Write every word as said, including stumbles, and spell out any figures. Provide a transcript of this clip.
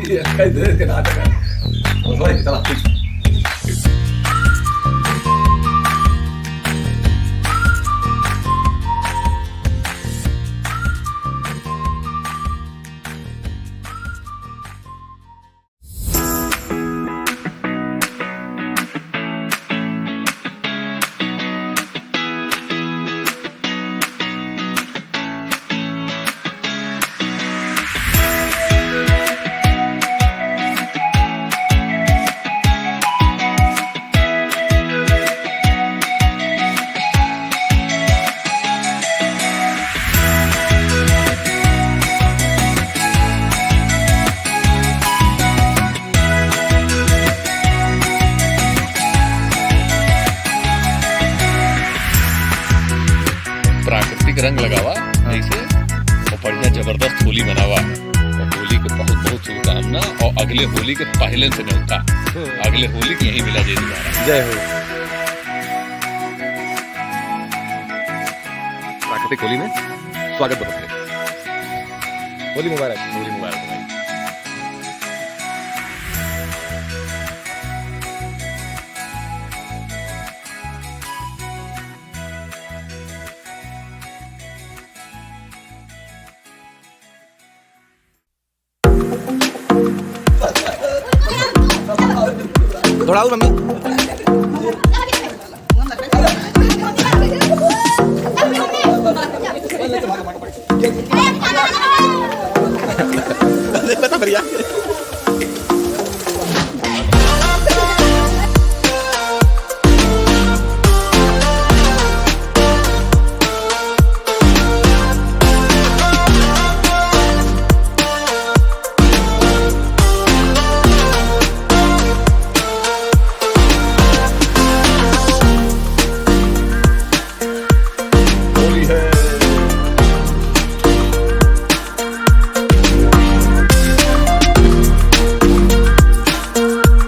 ये कई देर के नाटक है। बस भाई, चला। प्राकृतिक रंग लगावा, हाँ। जैसे, और बढ़िया जबरदस्त होली मनावा। और होली के बहुत बहुत शुभकामना और अगले होली के पहले से न्योता। हम्म। अगले होली के यहीं मिला जाए दोबारा। जय हो। प्राकृतिक होली में स्वागत बा सबके। होली मुबारक। होली मुबारक भाई। दौड़ाओ मम्मी। बता बढ़िया। होली है,